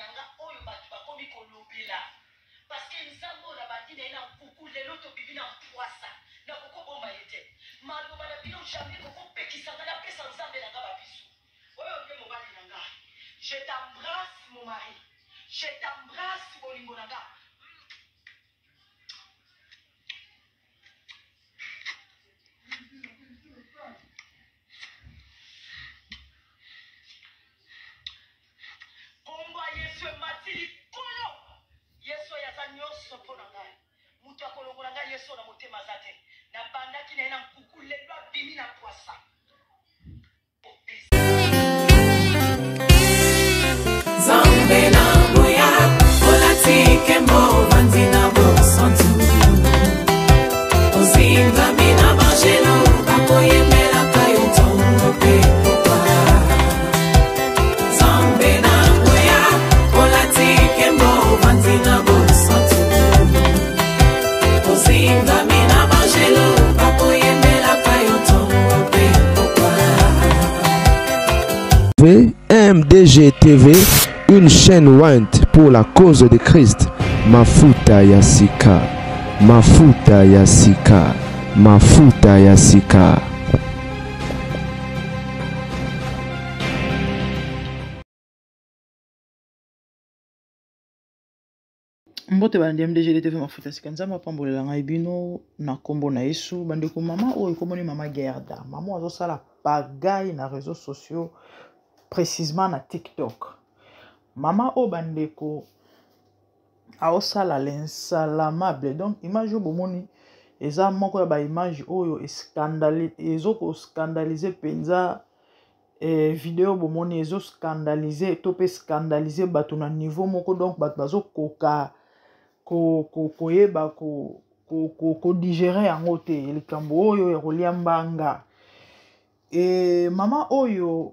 na nga oyo batu bakomi kolobela parce que nzambe oyo nabandi na ye na nkuku lelo tobimi na mpwasa nakoki kobomba ye te maloba na bino jamais ekokopekisa nga napesa nzambe na nga ba bisous oyo nde mobali na nga je t'embrasse mon mari je t'embrasse bolingo na nga. Kombo ya Yesu emati likolo. Yesu oyo aza nyonso mpo na ngai. Moto akolongola ngai Yesu oyo na motema aza te. Nabandaki na ye na nkuku, lelo abimi na pwasa. Nzambe na nguya olati nkembo ovandi na bosantu ozingami na bangelo bakoyembelaka yo ntongo mpe pokwa Nzambe na nguya olati nkembo ovandi na bosantu ozingami na bangelo bakoyembelaka yo ntongo mpe pokwa MDG TV, une chaîne ointe pour la cause de Christ. Mafuta ya sika, mafuta ya sika, mafuta ya sika. Mbote balandi MDG TV mafuta sika nzambe apambolela ngai bino na nkombo na Yesu bandeko mama oyo ekomoni mama Gerda mama oyo azosala pagaille na réseaux sociaux précisement na TikTok mama oyo bandeko aosala l'insalamable donc image oyo bomoni eza moko ya ba image oyo ezokoscandalize mpenza eh, video bomoni ezo scandaliser to pe scandaliser bato na niveau moko donc bato bazokoka koyeba ko, ko, ko, kodigere ko yango te likambo oyo ya kolia mbanga e, mama oyo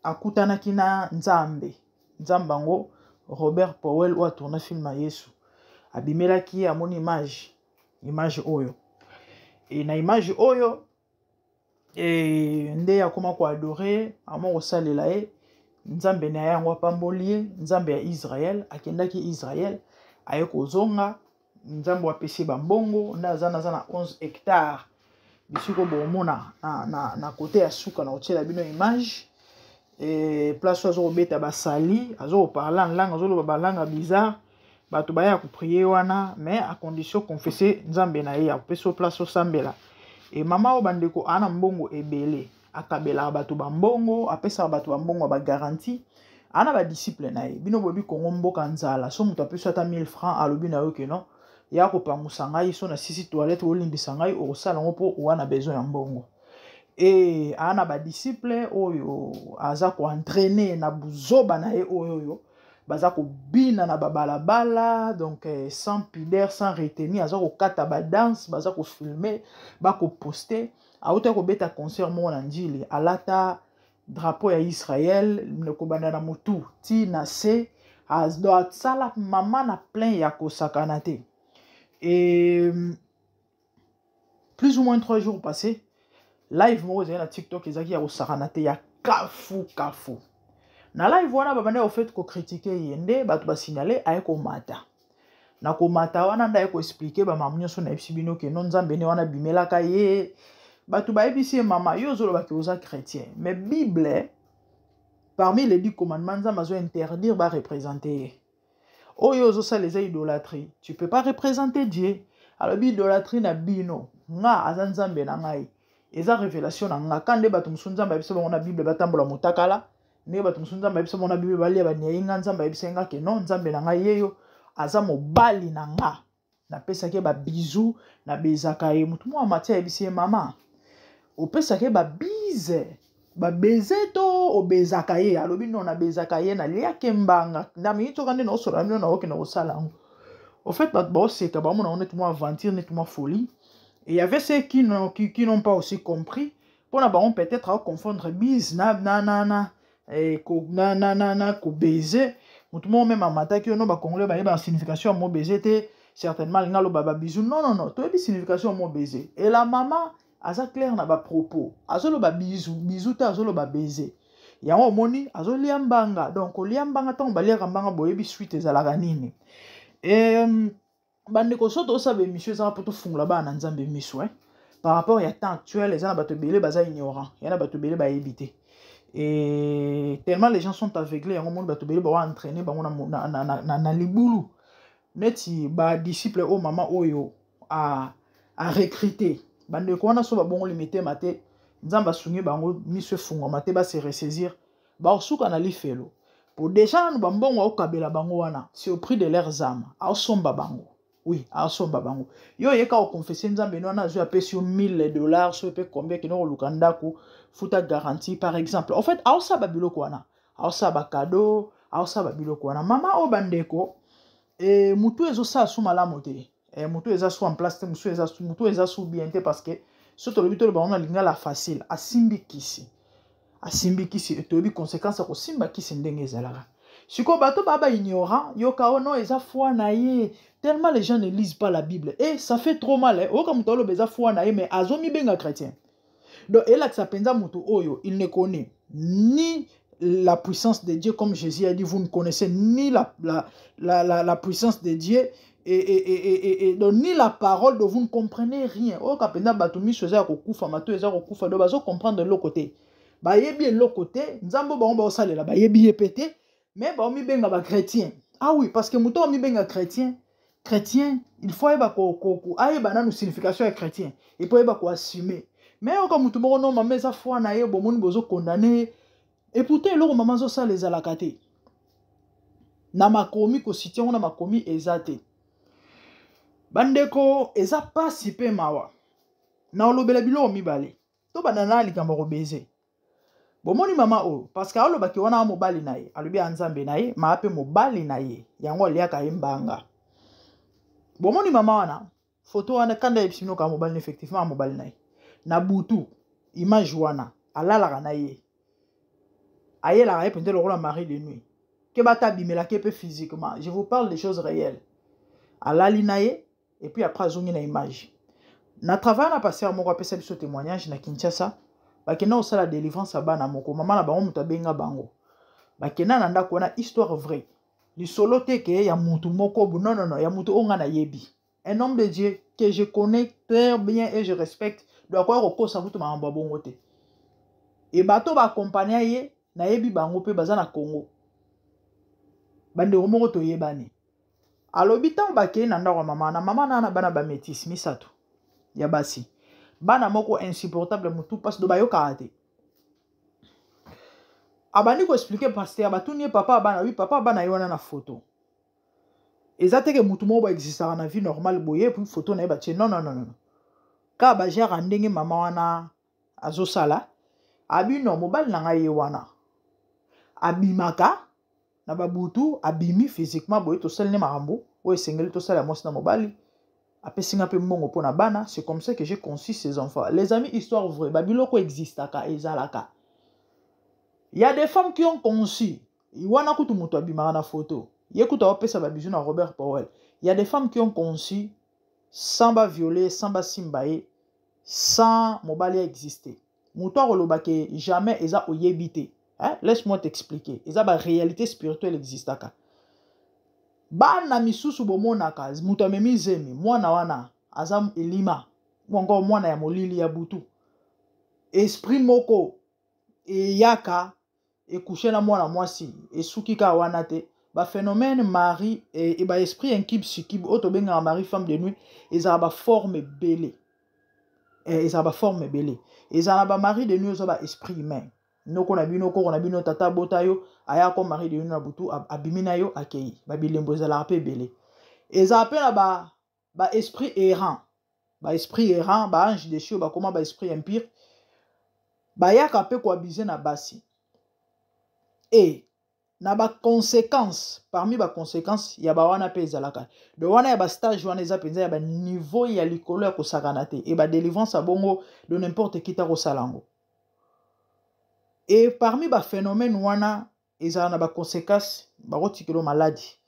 akutanaki na nzambe nzambe yango robert powell oyo atourna film ya yesu abimelaki ye amoni image image oyo e, na image oyo e, nde akoma koadore akoma kosalela ye nzambe na ye yango apamboli ye nzambe ya israel akendaki israel aye kozonga nzambe apesi ye bambongo nde aza naza na 11 hectare bisiko bomona na, na, na kote ya suka na kotiela bino image e, place oyo azokobeta basali azokoparle en langue azoloba balanga bizarre bato baya koprie wana mais à condition confesse nzambe na ye akopesa yo place osambela e mama oyo bandeko aa na mbongo ebele akabelaka bato bambongo apesaka bato bambongo ya bagarantie aa na badisciple na ye bino boyebi kongo mboka nzala so moto apesi ata 1000 francs alobi na yo ke non ya kopangusa ngai so na sisi toilette olimbisa ngai okosala yango mpo oa na besoin ya mbongo e aa na badisciple oyo aza koentraine na buzoba na ye oyo oyo baza kobina na babalabala donc eh, sans pudeur sans retenue aza kokata badanse baza kofilme bakoposte auta kobeta concert moko na njili alata drapeau ya israel kobanda na motu ti na se asala mama na plein ya kosakana te e plus ou moins 3 jours passé live moko ezali na tiktok ezalaki ya kosakana te ya kafu kafu na live wana babandaki ofete kokritike ye nde bato basignale aye komata na komata wana nde aye koexplike bamama nyonso nayebisi bino ke no nzambe nde wana abimelaka ye bato bayebisi ye mama yo ozoloba ke oza chrétien mais bible parmi les dix commandements nzambe azo interdire barepresente ye oyo ozosala eza idolatrie tu peux pas représenter dieu alobi idolatrie na bino nga aza nzambe na ngai eza révélation na nga ka nde bato mosusu nzambe ayebisa bango na bible batambola motakala ndenge bato mosusu nzambe ayebisa bango na bible balia baniai nga nzambe ayebisa nga ke non nzambe na ngai yeyo aza mobali na nga napesaki ye babizu nabezaka ye motu moko amati ayebisi ye mama opesaka ye babize babeze to obezaka ye alobi no nabezaka ye naliaki mbanga na miniti oka nde naosola bino naokende kosala yango au fait bato baoseka baomona yango neti mwa aventure neti mwa folie et y avait ceux qui n'ont qui, qui n'ont pas aussi compris mpo na bango peut-être aoconfondre bise na, na, na, na, eh, ko, na, na, na, na kobeze moto moko meme amataki yo no bacongolais bayebaka signification ya mot baiser te certainement alingi aloba babizu non non non toyebi signification ya mot baiser et la mama aza claire na bapropos azoloba bizu bizu te azoloba baiser Yango omoni azolia mbanga. Donc kolia mbanga, ntango baliaka mbanga boyebi suite ezalaka nini. Bandeko, so tosala émission ezaka mpo tofungola bana na Nzambe miso, eh? Par rapport ya temps actuel, eza na bato ebele baza ignorant, ya na bato ebele bayebi te. Et tellement les gens sont aveuglés, yango moni bato ebele bawa entraîner bango na libulu neti badisciple oyo mama oyo a recruté. Bandeko wana, so babongoli mitema te, Nzambe asungi bango, miso efungwama te, base ressaisir, baosuka na lifelo. Po déjà nanu bambongo aokabela bango wana, c'est au prix de leurs âmes. Aosomba bango, oui, aosomba bango. Yo oyeka oconfesser Nzambe no wana, azwi, apesi yo 1000 $, so mpe combien, kende koluka ndako, futa garantie par exemple. En fait, aosala babiloko wana, aosala bacadeau, aosala babiloko wana. Mama oyo, bandeko, mutu ezosala su malamu te, mutu eza su en place te, mutu eza su bien te, parce que so tolobi, toloba ngo na lingala facile, asimbi kisi, asimbi kisi. Toyebi conséquence ya kosimba kisi ndenge ezalaka. Sikoyo bato baa baignorant, yoka o non, eza foi na ye. Tellement les gens ne lisent pas la Bible et ça fait trop mal, eh. Oyoka moto aloba eza foi na ye, mais azomibenga chrétien. Donc elakisa mpenza moto oyo, il ne connaît ni la puissance de Dieu, comme Jésus a dit: vous ne connaissez ni la puissance de Dieu et donc ni la parole de vous ne comprenez rien. Oyoka mpenza bato miso eza ya kokufa, mato eza kokufa, donc bazocomprendre eloko te, bayebi eloko te. Nzambe bango baosalela, bayebi ye mpe te, mais baomibenga bachrétien. Ah oui, parce que moto omibenga chrétien, chrétien, il faut ayeba ayeba nanu signification ya chrétien et puis ayeba koassumer. Mais oyoka motu moko: no, mama, eza foi na ye. Bomoni, bozokondane. Et pourtant eloko mama azosala ezalaka te na makomi, kositi yango na makomi eza te. Bandeko, eza pasi mpe mawa. Na olobela biloko mibale, tobanda na likambo ya kobeze. Bomoni mama oyo, parce que alobaki wana mobali na ye, alobi ya Nzambe na ye, maa mpe mobali na ye yango aliaka ye mbanga. Bomoni mama wana, foto wana, kanda yebisi bino kaka mobali na, effectivement mobali na ye na butu, image wana alalaka na ye, ayelaka ye mpenza lokola mari de nuit, ke bata abimelaki ye mpe physiquement. Je vous parle des choses réelles. Alali na ye et puis après azongi na image. Na travail na pasteur moko apesa biso témoignage na Kinshasa. Bakenda kosala délivrance ya bana moko, mama na bango moto abenga bango, bakenda na ndako wana. Histoire vraie, lisolo te ke ya mutu moko, non, non, non, ya mutu oyo nga nayebi, un homme de Dieu que je connais très bien et je respecte. Donc akoya kokosa kutu makambo ya bongo te. E bato baaccompagner ye, nayebi bango mpe, baza na Congo, bandeko moko toyebani. Alobi ntango bakei na ndako ya mama na mama na bana bamétis misato ya basi, bana moko insupportable, motu mpasi do bayokaka te. Abandi koexpliquer pasteur, batuni ye papa ya bana. Alobi papa ya bana ye wana na foto. Eza teke motu moko baexistaka na vie normale boye, puis foto na ye batie. Non, non, non, non, kaka bagere ndenge mama wana azosala. Abi no, mobali na ngai ye wana abimaka na babutu, abimi physiquement boye, tosali nde makambo oyo esengeli tosala ya mwasi na mobali, apesi nga mpe mbongo mpo na bana. C'est comme ça que j'ai conçu ces enfants. Les amis, histoire vraie, babiloko existaka, ezalaka. Il y a des femmes qui ont conçu wana kutu moto abimaka na photo, ye kutu aopesa babisous na Robert Powell. Il y a des femmes qui ont conçu sans bavioler, sans basimba ye, sans mobali exister. Moto akoloba ke jamais, eza oyebi te, hein? Laisse-moi t'expliquer, eza baréalité spirituelle existaka. Bana misusu bomonaka moto amemi zemi, mwana wana aza elima encore mwana ya molili ya butu. Esprit moko eyaka ecoucher na mwana mwasi, esuki kaka wana te. Baphénomène mari e baesprit incube, succube, oyo tobengaka mari femme de nuit, ezala baforme ebele, ezala baforme ebele. Ezala na bamari de nuit, oza baesprit humain, noko na bino, koko na bino, tata abota yo, aya ko mari de nuit na butu, abimi na yo, akei. Babilembo ezalaka mpe ebele. Ezala mpe na baesprit ba errant, baesprit errant, baange déchu oyo bakóma baesprit impur, bayaka mpe koabuser na basi e na baconséquence. Parmi baconséquence ya bawana mpe ezalaka do wana ya bastage wana, eza mpenza ya baniveau ya likolo ya kosakana te. E badélivrance ya bongo, de n'importe qui ta kosala yango. E parmi baphénomène wana ezala na baconséquence, bakotikela maladie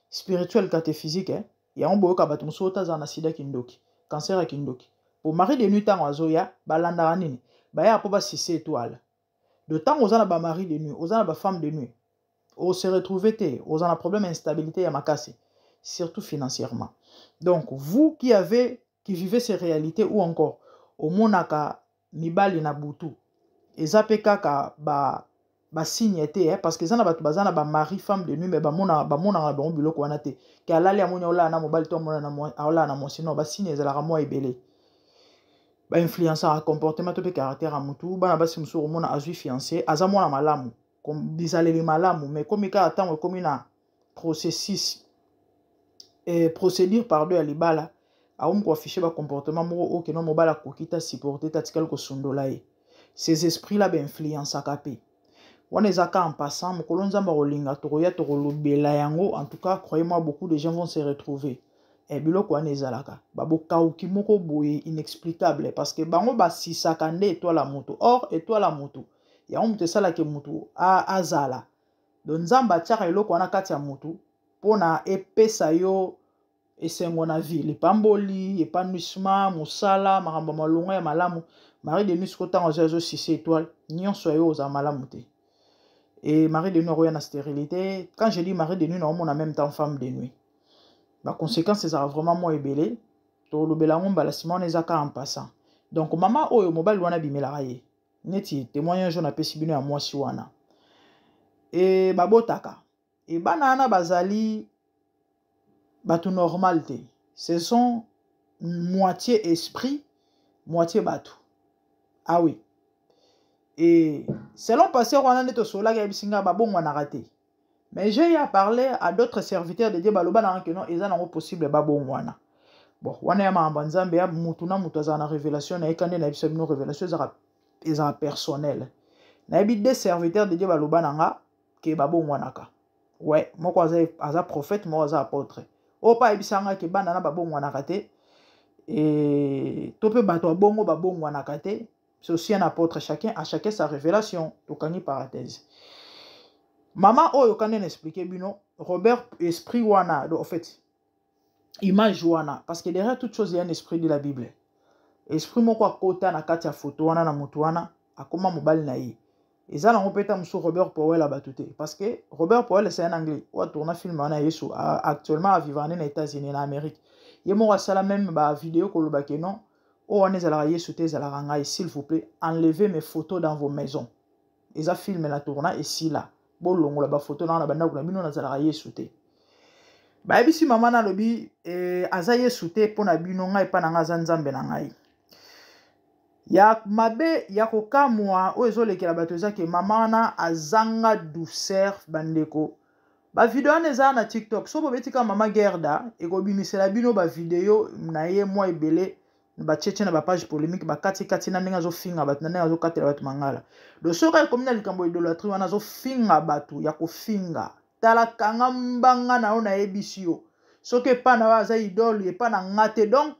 spirituelle kate physique, eh? Yango boyoka bato mosusu oyo azala na sida, kindoki, cancer ya kindoki. Po mari de nuit ntango azoya, balandaka nini? Bayaka mpo basise étoile. De ntango oza na bamari de nuit, oza na bafemme de nuit, ose retrouve te, oza na problème ya instabilité ya makasi, surtout financièrement. Donc vous qui avez qui vivez ces réalités, ou encore omonaka mibali na butu, eza mpe kaka ba basigne te, eh, parce que eza na bato baza na bamari femme de nuit, mais bamonaka na bango biloko wana te, ke alali amoni aolala na mobali to aolala na mwasi. Non, basigne ezalaka mwa ebele, bainfluençaka comportement to mpe caractère ya motu. Bana basi mosusu, omona azwi fiancé, aza mwana malamu, bizaleli malamu, mais ekomi kaka ntango ekomi na processus, procédure, pardon, ya libala, akomi koafficher bacomportement moko oyo keno mobali akoki ta supporter te, atikali kosundola ye. Ces esprits là bainfluençaka mpe. Wana eza ka en passant. Mokolo Nzambe akolinga, tokoya tokolobela yango. En tout cas, croyez-moi, beaucoup de gens vont se retrouver. Biloko wana ezalaka babokauki moko boye inexplicable, parce que bango basisaka nde étoile ya moto. Or étoile ya moto yango moto esalaki motu azala. Donc Nzambe atiaka eloko wana kati ya motu mpona epesa yo esengo na vie, lipamboli, épanouissement, mosala, makambo ya malonga ya malamu. Mari de nuit siko, ntango azo azosise étoile nyonso ya yo, ozala malamu te. Et mari de nuit akoya na stérilité. Quand je dis mari de nuit, naomona même temps femme de nuit. Baconséquence ezalaka vraiment mwa ebele, tolobela yango mbala nsima. Wana eza kaka en passant. Donc mama oyo, mobali wana abimelaka ye neti témoignage oyo napesi bino ya mwasi wana. E babotaka e bana wana bazali bato normal te, ce sont moitié esprit, moitié bato. Ah oui, et selon pasteur wana nde tosololaki, ayebisi ngai babongwanaka te. Mais j'ai eu à parler à d'autres serviteurs de Dieu, baloba nanga ke non, eza nango possible babongwana. Bon, wana ya makambo ya Nzambe, ya mutu na mutu azala na révélation na ye. Ka nde nayebisa bino, révélation ezalaka personnel. Nayebi deux serviteurs de Dieu baloba na nga ke babongwanaka. Ouais, moko aza prophète, moko aza apôtre. Oyo mpe ayebisa nga ke bana na babongwanaka te, e to mpe bato ya bongo babongwanaka te, c'est aussi un apôtre. Chacun à chacun sa révélation. Tokangi parenthèse. Mama oyo, ka nde na expliquer bino, Robert, esprit wana, en fait image wana, parce que derrière toute chose il y a un esprit de la Bible. Esprit moko akota na kati ya photo wana na motu wana, akóma mobali na ye. Eza nango mpe ta mosusu Robert Powell ya bato te, parce que Robert Powell, c'est un Anglais oyo atourna film wana Yesu. Actuellement avivre nde na États-Unis, na Amérique. Ye moko asala même bavideo koloba ke non, oyo wana ezalaka Yesu te, ezalaka ngai. S'il vous plaît, enlevez mes photos dans vos maisons, eza film na tourna esila, bolongola bafoto nanga na bandako na bino, nazalaka Yesu te. Bayebisi mama na alobi aza Yesu te mpo na bino, ngai epa na ngai aza Nzambe na ngai. Ya mabe ya kokamwa oyo ezolekela bato eza ke mama wana azanga douceur. Bandeko, bavideo wana eza na TikTok. So bobeti kaka mama Gerda, ekobimisela bino bavideo na ye mwa ebele. Batietie na bapage polémique, bakatikati na ndenge azofinga bato, na ndenge azokatela bato mangala. Do soki ekomi na likambo idolâtrie wana, azofinga bato ya kofinga. Tala, kanga mbanga na yo, nayebisi yo, soki epa na yo aza idole, epa na nga te. Donc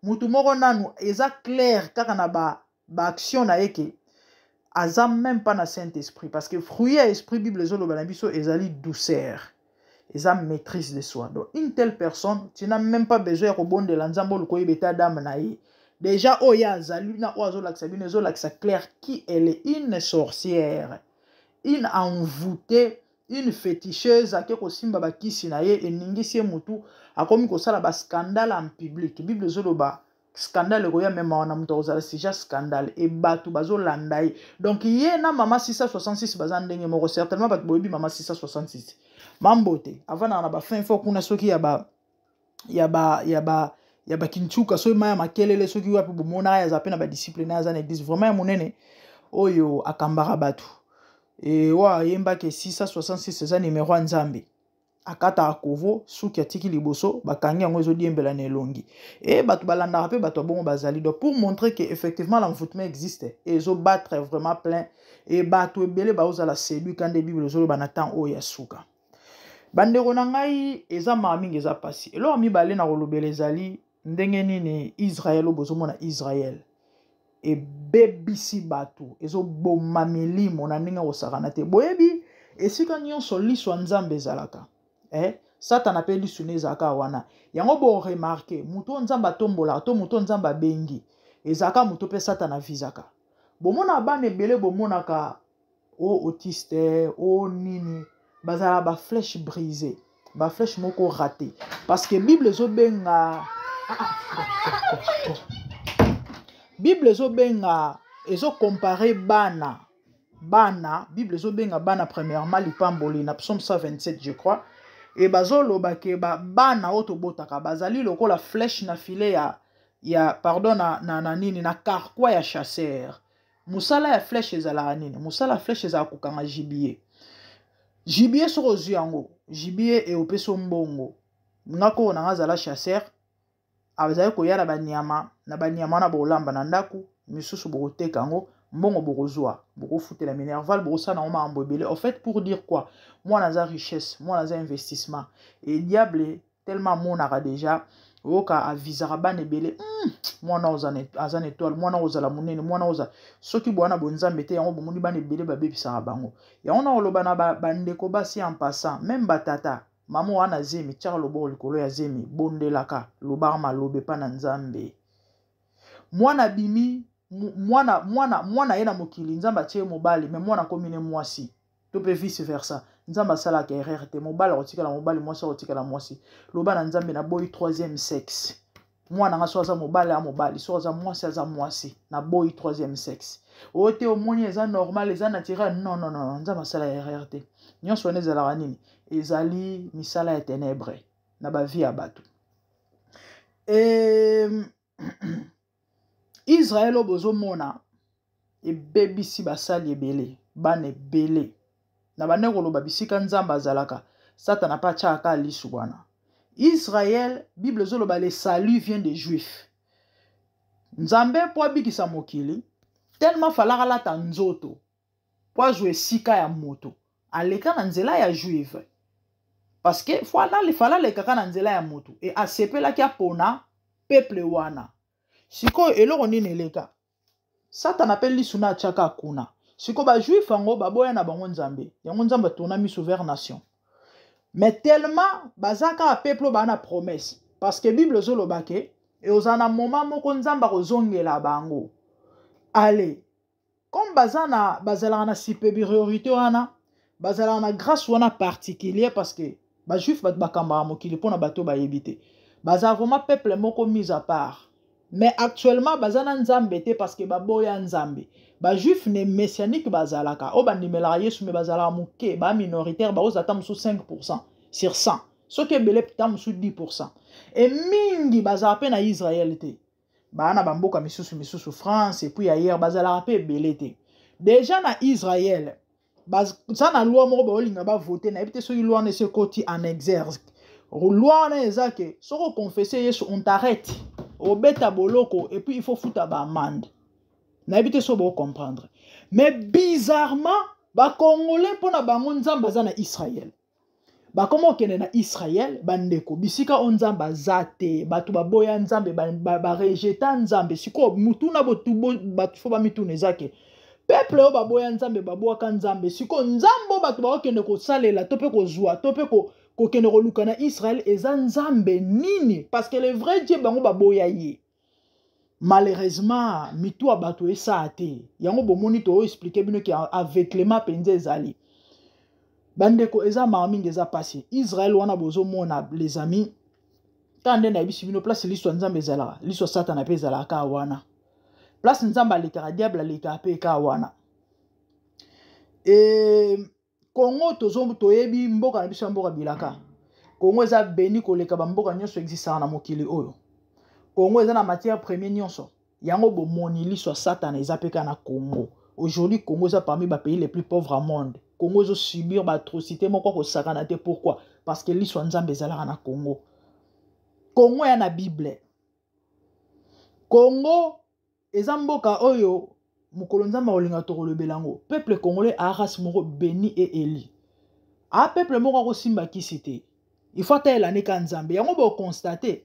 mutu moko nanu eza clair kaka na baaction ba na ye ke aza même pas na Saint Esprit, parce que fruit ya esprit, Bible ezoloba na biso, ezali douceur, eza maîtrise de soi. Donc une telle personne, tu n'as même pas besoin ya kobondela Nzambe oluka oyeba état d'âme na ye. Déjà oyo azali na oyo azolakisa bino, ezolakisa clair qui elle est: une sorcière, une envoûtée, une féticheuse. Ake kosimba bakisi na ye, eningisi ye mutu, akomi kosala bascandale en public. Bible ezoloba scandale ekoya mema wana, moto akozala sujet scandale e bato bazolanda ye. Donc ye na mama 666 baza ndenge moko. Certainement bato boyebi mama 666, mambote avandaka na bafin fo kuna, soki ya ba ya ba ya ba ya bakintuka, soki mai ya makelele, soki wapi, bomonaka ye. Aza mpe na badisciple na ye, aza na église vraiment ya monene oyo akambaka bato. E oyo ayembaki 666 eza nimero ya Nzambe. Akataka kovo, suki atiki liboso, bakangi yango, ezodiembela na elongi. E bato balandaka mpe bato ya bongo bazali. Donc pour montrer que effectivement l'envoûtement existe e ezobattre vraiment plein, e bato ebele baozala séduit. Ka nde Bible ezoloba na temps oyo ya suka, bandeko na ngai, eza mawa mingi, eza mpasi. Eloko mibale na kolobela ezali ndenge nini Israel oyo bozomona, Israel ebebisi bato, ezoboma milimo na ndenge akosakana te. Boyebi esika nyonso liso ya Nzambe ezalaka, eh? Satana mpe lisu ne ezalaka wana. Yango boremarquer, motu oyo Nzambe atombolaka to motu oyo Nzambe abengi ezalaka motu mpe Satana avisaka. Bomona bana ebele, bomonaka. O autiste o nini, bazala ba flèche brisée, ba flèche moko raté, parce que Bible ezobenga, Bible ezobenga, ezocompare bana. Bana, Bible ezobenga bana premièrement lipamboli na Psaume 127, je crois. E bazoloba ke ba bana oyo tobotaka bazali lokola flèche na filet ya pardon, na nini, na carquois ya chasseur. Mosala ya flèche ezalaka nini? Mosala ya flèche ezalaka kokanga gibier. Gibier, soki ozwi yango, gibier eopesi mbongo. Nga koko na nga azala chasseur, azali koya na banyama. Na banyama wana bokolamba na ndako, misusu bokoteka yango, mbongo bokozwa, bokofutela minerval, bokosala yango makambo ebele. En fait, pour dire quoi? Mwana aza richesse, mwana aza investissement. Et diable tellement amonaka déjà, oyoka avisaka bana ebele: mwana aza na étoile, mwana ozala monene, mwana oza soki bwana bonzambe te. Yango bomoni bana ebele babebisaka bango. Yango na koloba na bandeko basi, en passant même batata, mama wana zemi, tiaka loboko likolo ya zemi, bondelaka, lobaka maloba epa na Nzambe. Mwana bimi, mwana ye na mokili, Nzambe atie mobali, mais mwana akomi ne mwasi to mpe vice versa. Nzambe asalaka erreur te. Mobali akotikala mobali, mwasi akotikala mwasi. Loba na Nzambe: naboyi troisième sexe. Mwana nga so aza mobali, aza mobali, so aza mwasi, aza mwasi. Naboyi troisième sexe. Oyo te omoni eza normal, eza naturel. Non, non, non, Nzambe asala erreur te. Nyonso wana ezalaka nini? Ezali misala ya ténèbre na bavie ya bato. Israel oyo bozomona ebebisi basali ebele, bana ebele. Na bande koloba, bisika Nzambe azalaka, Satana mpe atiaka lisu wana. Israel, Bible ezoloba: "Le salut vient des Juifs." Nzambe mpo abikisa mokili, tellement falaka alata nzoto mpo azwa esika ya moto, aleka na nzela ya juive, parce que fala alekaka na nzela ya moto e asepelaki apona peuple wana. Sikoyo eloko nini eleka? Satana mpe lisu na atiaka kuna. Sikoyo bajuif yango baboya na bango Nzambe. Yango Nzambe atourna miso vers nation, mais tellement baza kaka peuple oyo baa na promesse, parce que Bible ezoloba ke ozala na moment moko Nzambe akozongela bango. Ale comme baza na, bazalaka na supériorité wana, bazalaka na grâce wana particulier, parce que bajuif bato bakambaka mokili. Mpona bato bayebi te, baza vraiment peuple moko mise à part. Mais actuellement baza na Nzambe te, parce que baboya Nzambe. Bajuif ne messianique bazalaka oyo bandimelaka Yesu, mais bazalaka moke, baminoritaire, bakozala ata mosusu 5 sur 100, soki ebele ta mosusu 10. E mingi bazalaka mpe na Israel te, baa na bamboka misusu misusu, France et puis ailleurs. Bazalaka mpe ebele te. Déjà na Israel baza na loi moko baolinga bavote. Nayebi te soki loi wana esi ekoti en exergue. Loi wana eza ke soki oconfesse Yesu, on t'arrête, obeta boloko et puis il faut futa baamende. Nayebi te so bocomprendre. Mais bizarrement, bacongolais, mpo na bango Nzambe aza na Israel. Bakoma okende na Israel. Bandeko, bisika oyo Nzambe aza te, bato baboya Nzambe, barejeta Nzambe. Sikoyo mutuna bato fo bamituna eza ke peuple oyo baboya Nzambe, babwaka Nzambe, sikoyo Nzambe oyo bato bakokende kosalela to mpe kozwa to mpe kokende koluka na Israel eza Nzambe nini? Parce que le vrai Dieu, bango baboya ye. Malheureusement, mitu ya bato esala te. Yango bomoni toexplike bino ke aveuglement mpenza ezali. Bandeko, eza mawa mingi, eza mpasi. Israel wana bozomona, les amis, kaka nde nayebisi bino, place liso ya Nzambe ezalaka, liso ya Satana mpe ezalaka kaka wana. Place Nzambe alekaka, diable alekaka mpe kaka wana. E Kongo, tozo toyebi mboka na biso ya mboka bilaka. Kongo eza béni koleka bamboka nyonso existaka na mokili oyo. Kongo eza na matière première nyonso. Yango bomoni liso ya Satana eza mpe kaka na Congo. Aujourd'hui, Congo eza parmi bapays les plus pauvres au monde. Congo ezosubir baatrocité moko akosakana te. Pourquoi? Parce que liso ya Nzambe ezalaka na Congo. Congo ya na Bible, Congo eza mboka oyo mokolo Nzambe akolinga tokolobela yango. Peuple congolais a race moko béni et élu, a peuple moko akosimba kisi te. Il faut atayela ka Nzambe. Yango boconstate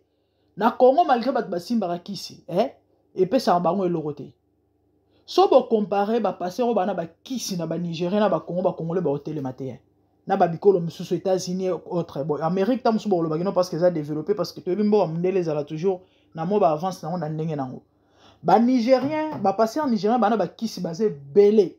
na Congo, malgré bato basimbaka kisi, eh? Epesaka bango eloko te. So bocompare bapasteur oyo bana bakisi na banigérien na bacongo, bacongolais baotelema te. Na babikolo mosusu, États-Unis, autre, bon, Amérique ta mosusu, bakolobaki non, parce que eza développé, parce que toyebi mboka mondele ezala toujours na mwa baavance nango na ndenge nango. Banigérien, bapasteur nigérien bana bakisi baza ebele.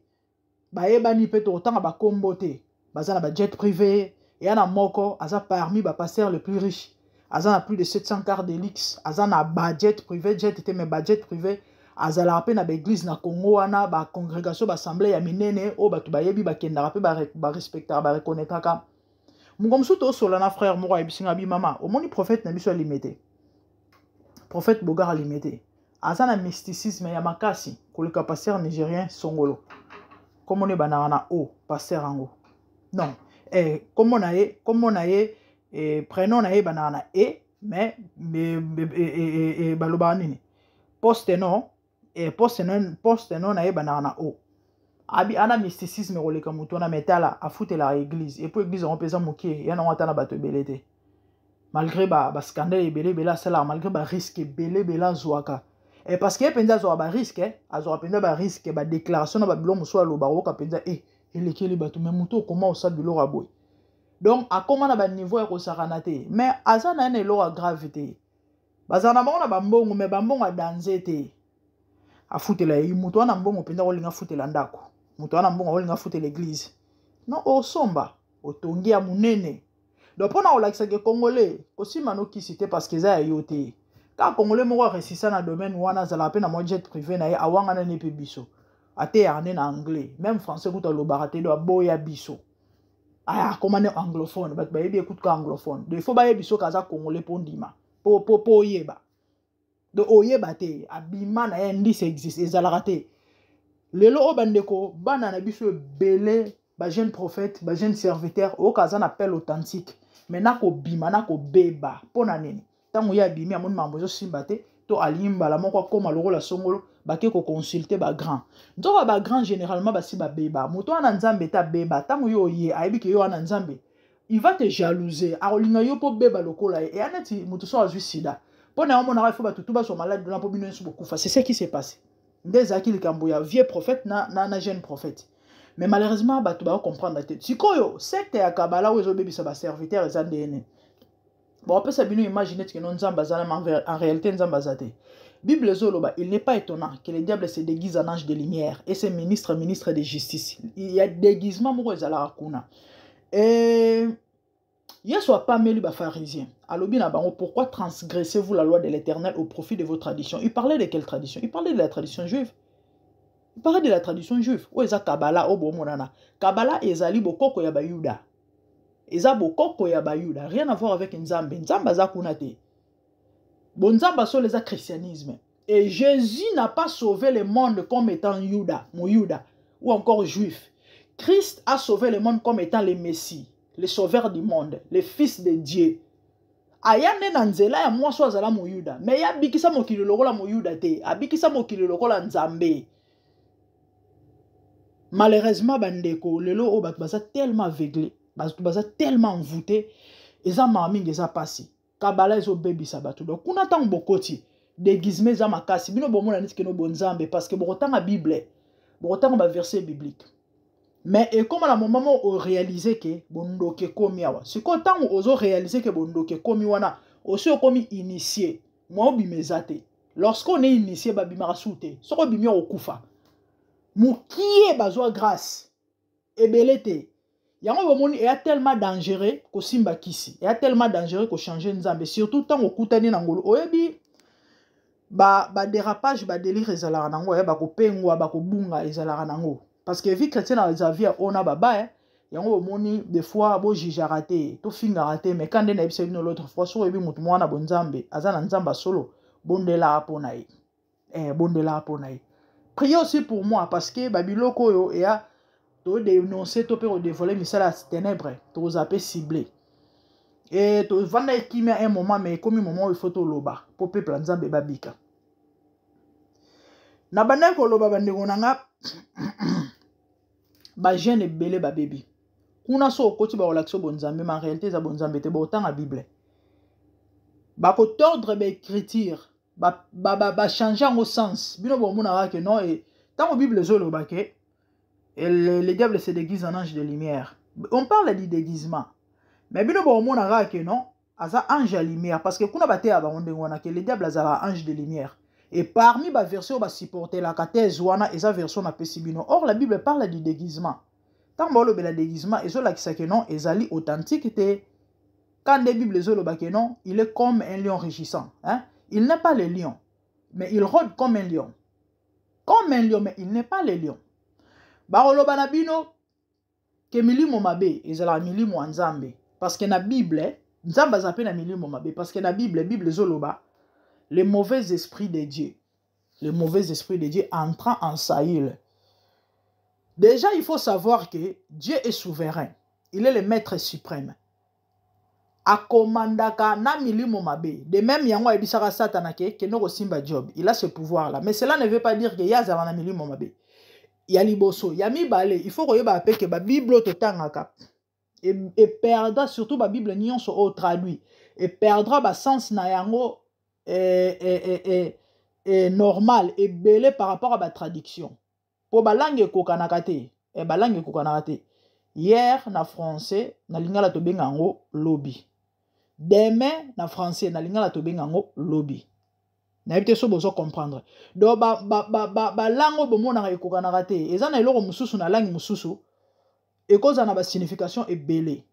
Bayebani mpe, tokotanga bakombo te. Baza na bajet privé. Eya na moko aza parmi bapasteur le plus riche, aza na plus de 700 car de luxe, aza na bajet privé, jet te mais bajet privé. Azalaka mpe na baeglise na Congo wana, bacongrégation, baassemblée ya minene oyo bato bayebi, bakendaka mpe barespectaka, bareconnaîtraka. Moko mosusu tosola na frère moko, ayebisi nga bi: "Mama, omoni prophète na biso alime te, prophète Bogar alime te, aza na mysticisme ya makasi koleka pasteur nigérien songolo." Komona ebandaka na o pasteur yango, non, kombo na ye, prénom na ye ebandaka na e, mais balobaka nini, poste non, poste non na ye ebandaka na o. Abi ana mysticisme koleka motu wana. Mais tala, afutelaka église, et puis église yango mpe eza mokie ya nango, ata na bato ebele te, malgré bascandale ba ebele ebele asalaka, malgré barisque ebele ebele azwaka, parce que ye mpenza azwaka barisque, azwaka mpenza barisque, badéclaration na babiloko mosusu alobaka, oyoka mpenza elekeli bato. Mais motu okoma osala biloko ya boye, donc akóma na baniveau ya kosakana te. Mais aza na ye na eloko ya grave te. Bazala na bango na bambongo, mais bambongo adanze te. Afutela ye moto wana mbongo mpenza, kolinga afutela ndako, moto wana mbongo akolinga afutela église, non, osomba otongi ya monene. Donc mpona kolakisaka Congolais kosimba nokisi te, parce que eza ya yo te. Kaka Congolais moko aresisa na domaine wana, azalaka mpe na mwa jet privé na ye, awangana ne mpe biso, ateyaka nde na anglais, même français kuta alobaka te. Do aboya biso, aya akóma ne anglophone, bato bayebi ekutuka anglophone. Donc il faut bayebi soki aza Congolais mpo ndima, po oyeba. Donc oyeba te, abima na ye ndisi existe ezalaka te. Lelo oyo bandeko, bana na biso ebele, bajeune prophète, bajeune serviteur, oyoka aza na appel authentique, mais nakobima, nakobeba. Mpo na nini? Ntango ye abimi, amoni makambo ezosimba te, to alingi mbala moko akóma lokola songolo, bake koconsulte bagrand. Nzoka bagrand généralement basi babeba. Moto wana Nzambe te, abeba. Ntango yo oye, ayebi ke yo wana Nzambe, il va te jalouser, akolinga yo mpo beba lokola ye. Eya neti moto so azwi sida, mpo na yango omonaka ifo bato tu bazwa maladi wana mpo bino nyonso bokufa. C'est ce qui s'est passé. Nde ezalaki likambo ya vieux prophète na jeune prophète. Mais malheureusement bato bakocomprendre te. Sikoyo secte ya kabala oyo ezobebisa baserviteur eza ndene. Bakopesa bino image neti keno Nzambe aza na, en réalité Nzambe aza te. Bible ezoloba: "Il n'est pas étonnant que le diable se déguise en ange de lumière et ses ministres ministre de justice." Il y a déguisement moko ezalaka kuna. Et Yesu apameli bapharisien, alobi na bango: "Pourquoi transgressez-vous la loi de l'Éternel au profit de vos traditions?" Il parlait de quelle tradition? Il parlait de la tradition juive. Il parlait de la tradition juive oyo eza kabala. Oyo bomonana kabala ezali bokoko ya Bayuda, eza bokoko ya Bayuda, rien à voir avec Nzambe. Nzambe aza kuna te. Bonzambe solo eza christianisme. Et Jésus n'a pas sauvé le monde comme étant yuda, moyuda ou encore juif. Christ a sauvé le monde comme étant le Messie, le sauveur du monde, le fils de Dieu. Aya nde na nzela ya mwasi oyo azala moyuda, mais ye abikisa mokili lokola moyuda te, abikisa mokili lokola Nzambe. Malheureusement bandeko, lelo oyo bato baza tellement aveugle, bato baza tellement envoûté, eza mawa mingi, eza mpasi. Kabala ezobebisa bato. Donc kuna ntango bokoti, déguisement eza makasi. Bino bomona neti keno bonzambe, parce que bokotanga Bible, bokotanga baverset biblique, mais ekóma na moment moko oréalise ke bondoki ekómi awa. Sikoyo ntango ozoréalise ke bondoki ekómi wana, osi okomi initié, mwa obima eza te. Lorsqu'on est initié, babimaka su te. Soki obimi, okokufa. Mokie bazwa grâce ebele te. Yango bomoni eya tellement dangereux kosimba kisi, eya tellement dangereux kochange Nzambe, surtout ntango okutani na ngolu. Oyebi badérapage, ba badélire ezalaka nango, bakopengwa, bakobunga ezalaka nango, parce que vie chrétienne eza vie ya oyo na baba. Yango bomoni, des fois bojugeaka te, tofingaka te, mais ka nde nayebisa bino l'autre fois, soki oyebi motu mwana bonzambe aza na Nzambe asolo, bondelaka mpo na ye, bondelaka mpo na ye. Priez aussi pour moi, parce que babiloko oyo eya todénonce to mpe kodévoile misala ya ténèbre, tokozala mpe ciblé. E tovanda ekimia un moment, mais ekomi moment oyo il faut toloba mpo peuple ya Nzambe babika. Na bandaki koloba, bandeko na nga, bajeune ebele babebi kuna. So okoti, bakolakisa bonzambe, ma réalité eza bonzambe te. Botanga Bible, bakotordre baécriture, bachange yango sens. Bino bomonaka ke non, ntango Bible ezoloba ke le diable se déguise en ange de lumière, on parle du déguisement, mais bino bomonaka ke non, aza ange ya lumière, parce que kuna bateya bango ndenge wana ke le diable azalaka ange de lumière. Et parmi baversion oyo basupportelaka thèse wana, eza version napesi bino. Or la Bible parle du déguisement. Ntango baolobela déguisement, ezolakisa ke non, ezali authentique te. Quand nde Bible ezoloba ke non, il est comme un lion rugissant, hein? Il n'est pas le lion, mais il rôde comme un lion, comme un lion, mais il n'est pas le lion. Bakoloba na bino ke milimo mabe ezalaka milimo ya Nzambe, parce que na Bible Nzambe aza mpe na milimo mabe, parce que na Bible, Bible ezoloba le mauvais esprit de Dieu, le mauvais esprit de Dieu entrant en Saül. Déjà, il faut savoir que Dieu est souverain, il est le maître suprême, akomandaka na milimo mabe. De même, yango ayebisaka Satana ke kende kosimba Job. Il a ce pouvoir là, mais cela ne veut pas dire ke ye azala na milimo mabe. Ya liboso. Ya mibale, il faut koyeba mpe ke babible oyo totangaka eperdra, surtout babible nyonso oyo traduit, eperdra basens na yango normal ebele par rapport à batraduction, mpo balangue ekokanaka te. Balangue ekokanaka te. Hier na français, na lingala tobenga yango lobi. Demain na français, na lingala tobenga yango lobi. Nayebi te so bozo comprendre. Donc balangue oyo bomonaka ekokanaka te. Eza na eloko mosusu na langue mosusu, ekozala na basignification ebele.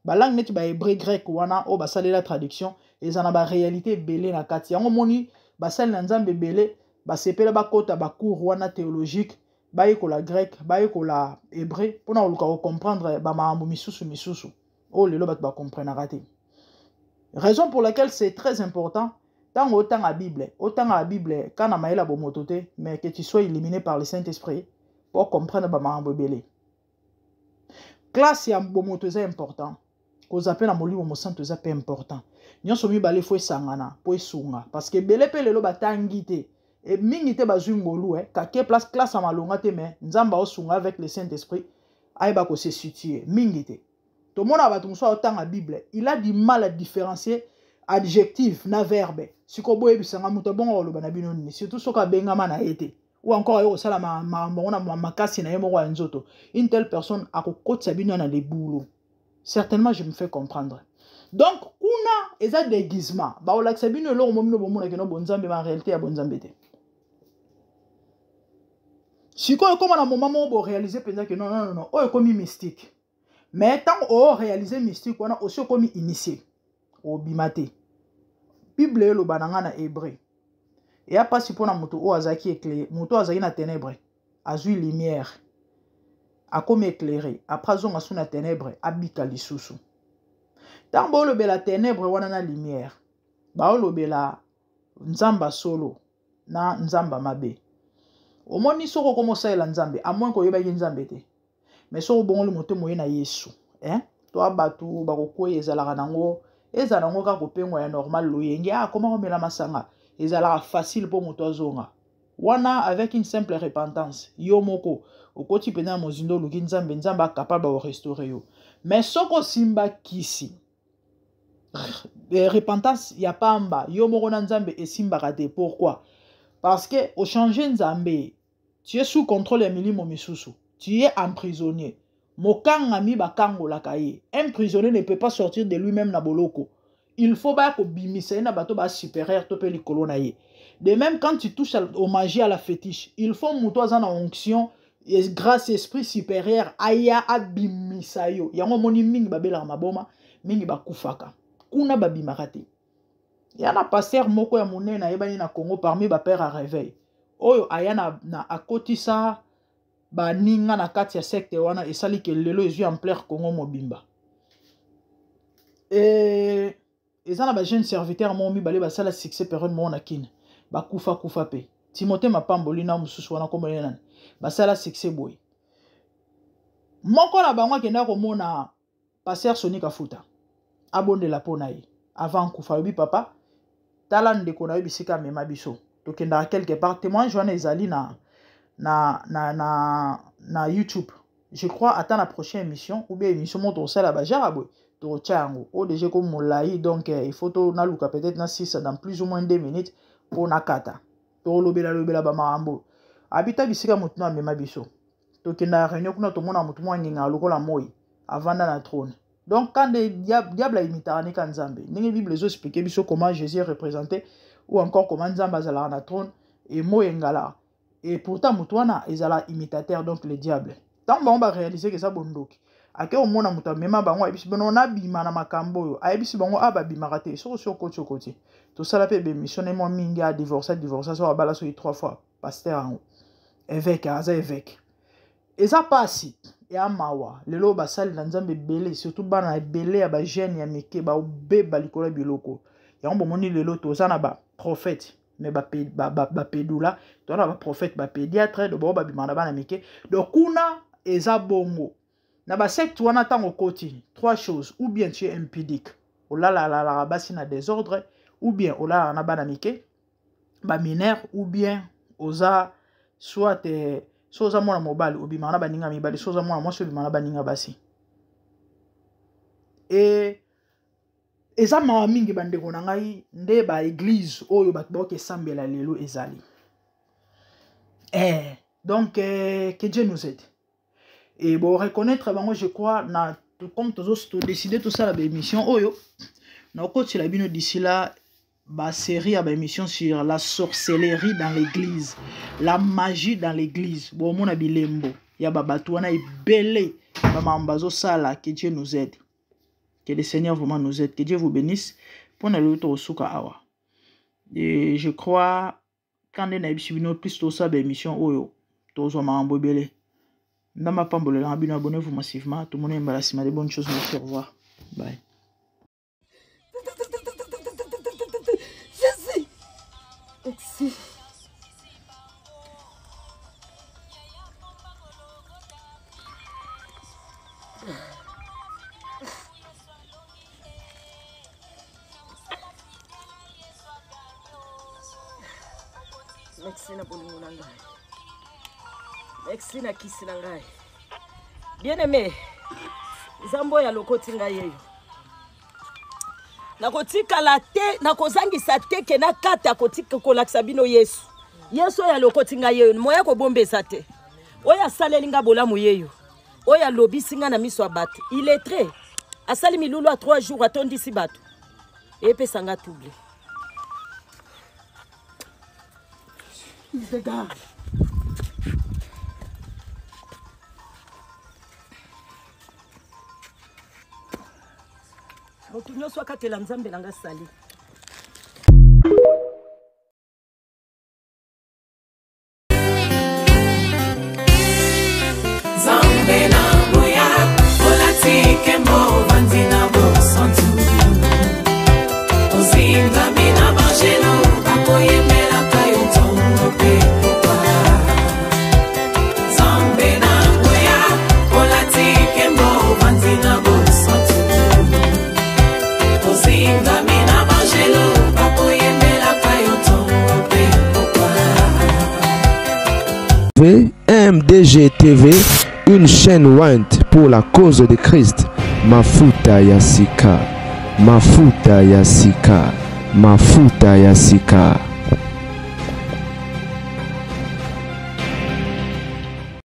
Balangue neti bahébreu, grec wana oyo basalela traduction, eza na baréalité ebele na kati yango. Omoni, basali na Nzambe ebele basepela bakota bacours wana théologique, bayekola grec, bayekola hébreu, mpona koluka kocomprendre bamakambo misusu misusu oyo lelo bato bakomprenaka te. Raison pour laquelle c'est très important, ntango otanga Bible, otanga Bible ka na mayele ya bomoto te, mais que tu sois illuminé par le Saint-Esprit pour comprendre bamakambo ebele. Classe ya bomoto eza important, kozwa mpe na Molimo Mosantu eza mpe important. Nyonso mibale fo esangana mpo esunga, parce que ebele mpe lelo batangi te e mingi te, bazwi ngolu kake place classe ya malonga te, mais Nzambe aosunga avec le Saint-Esprit, ayeba kose situer mingi te. Tomona bato mosusu aotanga Bible, il a du mal à différencier adjectif na verbe. Sikoyo boyebisanga, moto abongo koloba na bino nini? Surtout soki abengama na ye te, ou encore aye kosala makambo yango na makasi na ye moko ya nzoto, une telle personne akokotisa bino na libulu. Certainement je me fais comprendre. Donc kuna eza déguisement. Bakolakisa bino eloko mo bino bomonaki no bonzambe, ma réalité ya bonzambe te. Sikoyo ekóma na moment moko boréalise mpenza ke non, non, non, oyo ekomi mystique. Mais ntango oréalise mystique wana, osi okomi initié, obima te. Bible eloba na ngai na hébreu: eya mpasi mpona moto oyo azalaki éclairé, moto oyo azalaki na ténèbre azwi lumière, akomi éclairé, après azonga su na ténèbre, abika lisusu. Ntango baolobela ténèbre wana na lumière, baolobela Nzambe solo na Nzambe mabe. Omoni, soki okoma osalela Nzambe, à moins koyebaki Nzambe te, mais soki obongoli motema, oye na Yesu, eh? To bato bakokwea, ezalaka nango, ezala nango kaka kopengwa ya normal, loyenge, ah, koma komela masanga, ezalaka facile mpo moto azonga wana avec une simple repentance. Yo moko okoti mpenza na mozindo, oluki Nzambe, Nzambe acapable akorestaurer yo. Mais soki osimba kisi, repentance ya pamba, yo moko na Nzambe, esimbaka te. Pourquoi? Parce que ochange Nzambe, tu es sous contrôle ya milimo misusu, tu es emprisonné. Mokangami bakangolaka ye. Un prisonnier ne peut pas sortir de lui-même na boloko, il faut baya kobimisa ye na bato basupérieur to mpe likolo na ye. De même, quand tu touches au magie, à la fétiche, il faut moto aza na onction, grâce esprit supérieur aya abimisa yo. Yango omoni mingi babelaka maboma, mingi bakufaka kuna, babimaka te. Ya na pasteur moko ya monene ayebani na Congo parmi bapère ya réveil, oyo aya na akotisa baninga na kati ya secte wana, esali ke lelo ezwi ampleur Congo mobimba. Eza na bajeune serviteur moko mibale basala succès période moko na Kine, bakufa kufa mpe. Timote Mapamboli na mosusu wana, kombo nani, basala succès boye. Moko na bango akendaka komona pasteur Soni Kafuta, abondela mpo na ye avant kufa. Alobi: "Papa, tala ndeko na yo bisika amema biso, tokendaka quelque part." Témoignage wana ezali na YouTube, je crois. Ata na prochaine émission ou bien émission moko tokosala bajara boye, tokotya yango. Oyo déjà ko molai, donc il faut to naluka peut-être na 6 dans plus ou moins 2 minutes mpo nakata. Tokolobela lobela bamakambo abita bisika motu no amema biso. Tokendaka réunion kuna, tomona motu moko angengaka lokola moi, avanda na trône. Donc quand le diable aimitaka nika Nzambe, ndenge Bible ezoexpliquer biso comment Jésus est représenté ou encore comment Nzambe azalaka na trône. Et moi engala. Et pourtant moto wana ezala imitateur, donc le diable. Ntango bango baréalise ke eza bondoki, ake omona moto amema bango, ayebisi bino nabima na makambo oyo, ayebisi bango a babimaka te. Soki osi okoti, okoti. Tosala mpe bémission na mwa mingi, adivorce, adivorce, so abala soki trois fois. Pasteur yango évêque, aza évêque. Eza pasi ya mawa. Lelo basali na Nzambe ebele, surtout bana ebele ya bajeune ya mike, baobeba likolo ya biloko yango. Bomoni lelo toza na baprophète, mais bapedula, toza na baprophète bapédiatre, do bao babimaka na bana mike. Donc kuna eza bongo na basecte wana. Ntango okoti, trois choses: ou bien tu es impudique, olalalalaka basi na désordre, ou bien olalaka na bana mike bamineur, ou bien oza soit so oza mwana mobali, obimaka na baninga mibali, so oza mwana mwasi, obimaka na baninga basi. E eza mawa mingi, bandeko na ngai, nde baéglise oyo bato baoki esambela lelo ezali. Donc que Dieu nous aide et bon, reconnaître bango. Je crois na comme tozo todécide tosala baémission oyo, nakotila bino d'ici là basérie ya baémission sur la sorcellerie dans l'église, la magie dans l'église. Bomona bilembo ya babato wana ebele, bamambo bazosala. Que Dieu nous aide, que le Seigneur vraiment nous aide, que Dieu vous bénisse. Mpona lelo tokosuka awa. Et je crois quand nde nayebisi bino, plus tosala baémission oyo, tozwa makambo ebele. Nzambe apambolelanga bino. Abonnez-vous massivement. Tomoni mbala nsima. De bonnes choses, merci, au revoir, bye. Jésus. Merci. Merci na bolingo na ngai, merci na kisi na ngai. Bien aimé, Nzambe oyo alokoti ngai yeyo, nakotikala te, nakozangisa te ke nakata kolakisa bino Yesu. Yesu oyo alokoti ngai yeyo, moya kobomba eza te. Oyo asaleli ngai bolamu yeyo, oyo alobisi ngai na miso ya bato illettré, asali milulu ya 3 jours, atondisi bato, epesa nga trouble. Regarde. Moto nyonso akatela Nzambe na nga sali. Nzambe na nguya, olati nkembo, ovandi na bosantu, ozingami na banjelu, bakoyembelaka yo ntongo mpe pokwa. Nzambe na nguya, olati nkembo, ovandi na bosantu, ozingami na banjelu, bakoyembelaka yo ntongo mpe pokwa. MDG TV, une chaîne ointe pour la cause de Christ. Mafuta ya sika, Mafuta ya sika, Mafuta ya sika.